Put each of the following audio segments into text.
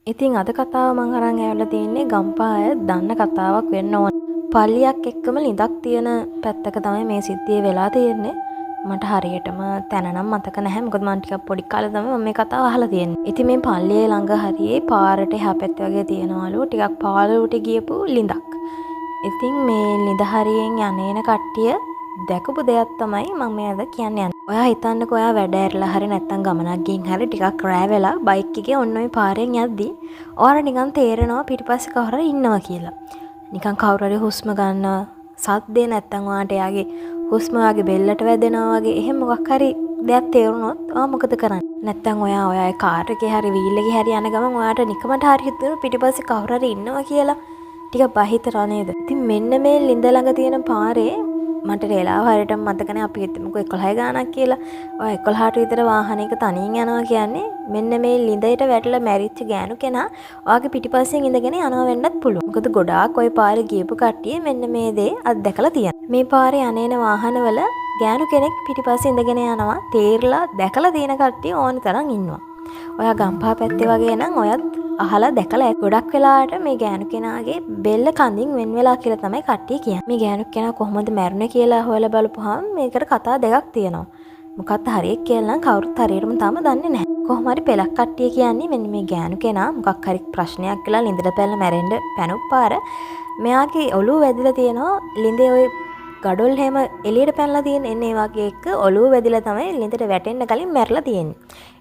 ඉතින් අද කතාව මං අරන් ඇවිල්ලා තියෙන්නේ ගම්පහ අය දන්න කතාවක් වෙන්න ඕන. පල්ලියක් එක්කම ලිඳක් තියෙන පැත්තක තමයි මේ සිද්ධිය වෙලා තියෙන්නේ. මට හරියටම තැන නම් මතක නැහැ. මොකද මං ටිකක් පොඩි කාලේ තමයි මම මේ කතාව අහලා තියෙන්නේ. ඉතින් මේ පල්ලිය ළඟ හරියේ පාරට එහා පැත්තේ වගේ තියෙනවලු ටිකක් පාළුවට ගියපු ලිඳක්. ඉතින් මේ ලිඳ හරියෙන් යන එන කට්ටිය දැකපු දෙයක් තමයි මම මේ අද කියන්න යන්නේ. ඔයා හිතන්නකෝ ඔයා වැඩ ඇරලා හරි නැත්තම් ගමනක් ගිහින් හරි ටිකක් රෑ වෙලා බයික් එකේ ඔන්න ඔය පාරෙන් යද්දි ඔයාට නිකන් තේරෙනවා පිටිපස්සේ කවුරු හරි ඉන්නවා කියලා. නිකන් කවුරු හරි හුස්ම ගන්නවා සද්දේ නැත්තම් ඔයාට එයාගේ හුස්ම ඔයාගේ බෙල්ලට වැදෙනවා වගේ එහෙම මොකක් හරි දෙයක් තේරුණොත් ඔයා මොකද කරන්නේ? නැත්තම් ඔයා ඔයාගේ කාර් එකේ හරි වීල් එකේ හරි යන ගමන් ඔයාට නිකමට හරි හිතුණු පිටිපස්සේ කවුරු හරි ඉන්නවා කියලා ටිකක් බය හිතෙනවා නේද? ඉතින් මෙන්න මේ ලිඳ ළඟ තියෙන පාරේ මට වෙලාව හරියටම මතක නෑ, අපි හිතමුකෝ 11 ගාණක් කියලා. ඔය 11ට විතර වාහනයක තනියෙන් යනවා කියන්නේ මෙන්න මේ ලිඳයට වැටලා මැරිච්ච ගෑනු කෙනා ඔයාගේ පිටිපස්සෙන් ඉඳගෙන යනවා වෙන්නත් පුළුවන්. මොකද ගොඩාක් ඔය පාරේ ගියපු කට්ටිය මෙන්න මේ දේ අත්දැකලා තියෙනවා. මේ පාරේ යන එන වාහනවල ගෑනු කෙනෙක් පිටිපස්සේ ඉඳගෙන යනවා තේරලා දැකලා තියෙන කට්ටිය ඕන තරම් ඉන්නවා. ඔයා ගම්පහ පැත්තේ වගේ නම් ඔයත් අහලා දැකලා ඇති. ගොඩක් වෙලාවට මේ ගෑනු කෙනාගේ බෙල්ල කඳින් වෙන් වෙලා කියලා තමයි කට්ටිය කියන්නේ. මේ ගෑනු කෙනා කොහොමද මැරුණේ කියලා හොයලා බලපුවාම මේකට කතා දෙකක් තියෙනවා. මොකක්ද හරියක් කියලා නම් කවුරුත් හරියටම තාම දන්නේ නැහැ. කොහොම හරි පෙලක් කට්ටිය කියන්නේ මෙන්න මේ ගෑනු කෙනා මොකක් හරි ප්‍රශ්නයක් වෙලා ලිඳට පැනලා මැරෙන්න පැනුප් පාර මෙයාගේ ඔළුව වැදිලා තියෙනවා ලිඳේ ඔය ගඩොල් හැම එළියට පැනලා තියෙන එන්න ඒ වගේ එක ඔළුව වැදිලා තමයි ලිඳට වැටෙන්න කලින් මැරලා තියෙන්නේ.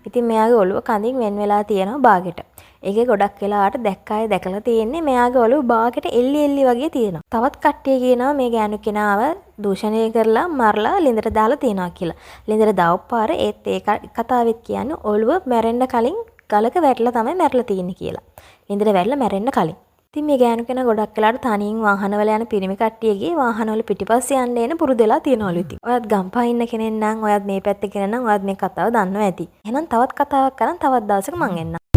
ඉතින් මෙයාගේ ඔළුව කඳින් වෙන් වෙලා තියෙනවා බාගෙට. ඒකේ ගොඩක් වෙලාවට දැක්ක අය දැකලා තියෙන්නේ මෙයාගේ ඔළුව බාගෙට එල්ලි එල්ලි වගේ තියෙනවා. තවත් කට්ටිය කියනවා මේ ගෑනු කෙනාව දූෂණය කරලා මරලා ලිඳට දාලා තියෙනවා කියලා. ලිඳට දාපු පාර ඒත් ඒ කතාවෙත් කියන්නේ ඔළුව මැරෙන්න කලින් ගලක වැටිලා තමයි මැරලා තියෙන්නේ කියලා. ලිඳට වැටිලා මැරෙන්න කලින්. ඉතින් මේ ගෑනු කෙනා ගොඩක් වෙලාවට තනියෙන් වාහනවල යන පිරිමි කට්ටියගේ වාහනවල පිටිපස්සේ යන්න එන පුරුදු වෙලා තියෙනවලු ඉතින්. ඔයත් ගම්පහ ඉන්න කෙනෙක් නම් ඔයත් මේ පැත්තේ කෙනෙක් නම් ඔයත් මේ කතාව දන්නවා ඇති. එහෙනම් තවත් කතාවක් අරන් තවත් දවසක මං එන්නම්.